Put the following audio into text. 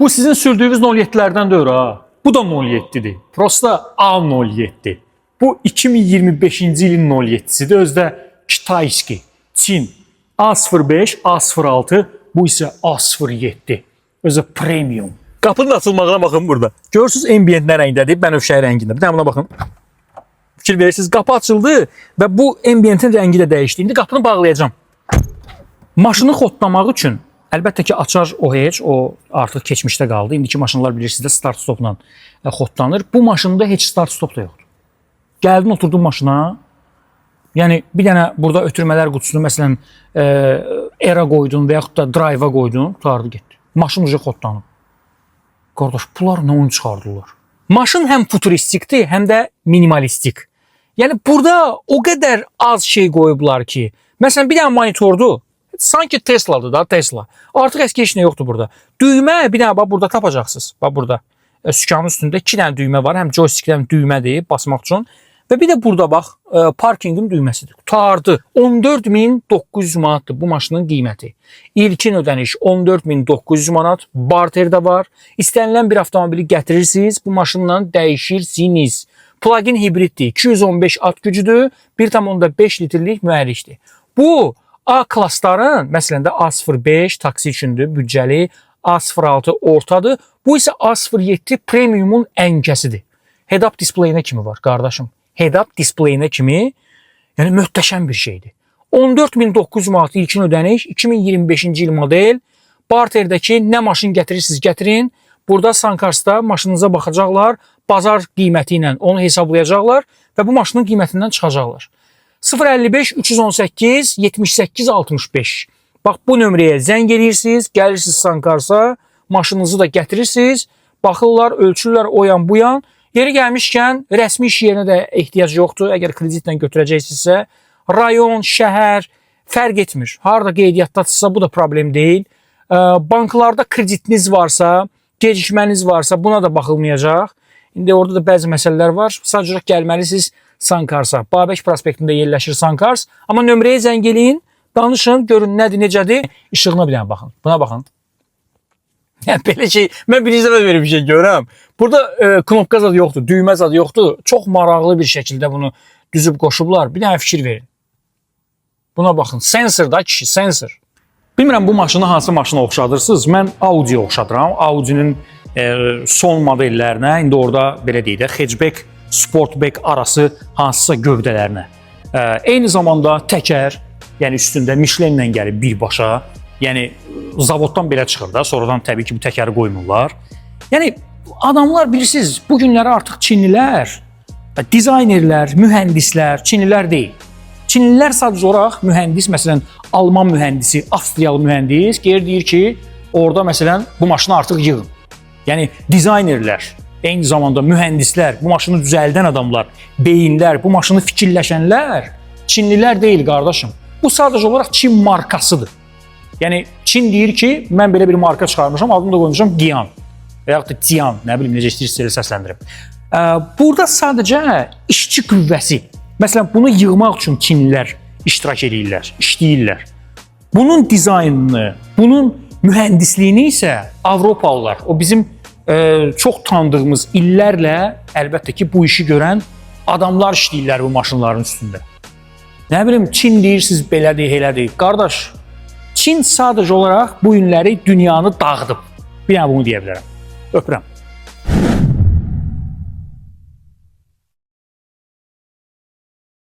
Bu sizin sürdüyünüz 07-lərdən deyil ha. Bu da 07-dir. Prosta A07. Bu 2025-ci ilin 07-sidir. Özü də Kitayski, Çin. A05, A06, bu isə A07. Özü premium. Qapının açılmağına baxın burada. Görürsüz ambient nə rəngdədir? Bənövşəyi rəngində. Bir dənə buna baxın. Fikir verirsiniz, qapı açıldı və bu ambientin rəngi də dəyişdi. İndi qapını bağlayacağam. Maşını xodlamaq üçün əlbəttə ki, açar o heç, o artıq keçmişdə qaldı. İndiki maşınlar bilirsiniz də start stopla xodlanır. Bu maşında heç start stop da yoxdur. Gəldin, oturdun maşına. Yəni bir dənə burada ötürmələr qutusunu məsələn R-a qoydun və yaxud da drive-a qoydun, qurtardı getdi. Maşın uca xodlanıb. Qardaş, bunlar nə oyun çıxardılar? Maşın həm futuristikdir, həm də minimalistik. Yəni burada o qədər az şey qoyublar ki, məsələn bir dənə monitordur. Sanki Tesla'dır da, Tesla. Artıq əski heç nə yoxdur burada. Düymə bir dənə bax burada tapacaqsınız. Bax burada. Sükanın üstündə iki dənə düymə var. Həm joystick həm düymədir basmaq üçün. Və bir də burada bax parkinqin düyməsidir. Qurtardı. 14.900 manatdır bu maşının qiyməti. İlkin ödəniş 14.900 manat. Barter də var. İstənilən bir avtomobili gətirirsiniz, bu maşınla dəyişirsiniz. Plug-in hibriddir. 215 at gücüdür. 1,5 litrlik mühərrikdir. Bu A klassların, məsələn də A05 taksi üçündür, büdcəli, A06 ortadır. Bu isə A07 premiumun ənkəsidir. Head-up displeyinə kimi var qardaşım. Head-up displeyinə kimi, yəni möhtəşəm bir şeydir. 14.900 manat ilkin ödəniş, 2025-ci il model. Barterdəki nə maşın gətirirsiniz, gətirin. Burada Suncars'da maşınınıza baxacaqlar, bazar qiyməti ilə onu hesablayacaqlar və bu maşının qiymətindən çıxacaqlar. 055 318 78 65. Bax bu nömrəyə zəng eləyirsiniz, gəlirsiniz Suncars'a, maşınınızı da gətirirsiniz, baxırlar, ölçürlər o yan bu yan. Yeri gəlmişkən rəsmi iş yerinə də ehtiyac yoxdur. Əgər kreditlə götürəcəksinizsə, rayon, şəhər fərq etmir. Harda qeydiyyatdasınızsa bu da problem deyil. Banklarda kreditiniz varsa, gecikməniz varsa buna da baxılmayacaq. İndi orada da bəzi məsələlər var. Sadəcə olaraq gəlməlisiniz Suncars'a. Babək prospektində yerləşir Suncars. Amma nömrəyə zəng eləyin, danışın, görün nədir, necədir. İşığına bir dənə baxın. Buna baxın. Yəni belə şey, mən birinci dəfə belə bir şey görürəm. Burada knopka zad yoxdur, düymə zad yoxdur. Çox maraqlı bir şəkildə bunu düzüb qoşublar. Bir dənə fikir verin. Buna baxın. Sensor da kişi, sensor. Bilmirəm bu maşını hansı maşına oxşadırsınız. Mən Audi oxşadıram. Audi'nin son modellərinə, indi orada belə deyək də, hatchback, sportback arası hansısa gövdələrinə. Eyni zamanda təkər, yəni üstündə Michelin-lə gəlib birbaşa. Yəni zavoddan belə çıxır da, sonradan təbii ki bu təkəri qoymurlar. Yəni adamlar bilirsiniz, bu günləri artıq çinlilər, dizaynerlər, mühəndislər, çinlilər deyil. Çinlilər sadəcə olaraq mühəndis, məsələn, alman mühəndisi, avstriyalı mühəndis gəlir deyir ki, orada məsələn bu maşını artıq yığın. Yəni dizaynerlər, eyni zamanda mühəndislər, bu maşını düzəldən adamlar, beyinlər, bu maşını fikirləşənlər çinlilər deyil qardaşım. Bu sadəcə olaraq Çin markasıdır. Yəni Çin deyir ki, mən belə bir marka çıxarmışam, adını da qoymuşam Giyan və yaxud da Tian, nə bilim necə istəyirsə elə səsləndirim. Burada sadəcə işçi qüvvəsi. Məsələn, bunu yığmaq üçün çinlilər iştirak eləyirlər, işləyirlər. Bunun dizaynını, bunun mühəndisliyini isə Avropalılar, o bizim çox tanıdığımız illərlə əlbəttə ki, bu işi görən adamlar işləyirlər bu maşınların üstündə. Nə bilim, Çin deyirsiniz belədir, elədir. Qardaş, Çin sadəcə olaraq bu günləri dünyanı dağıdıb. Bir dənə bunu deyə bilərəm. Öpürəm.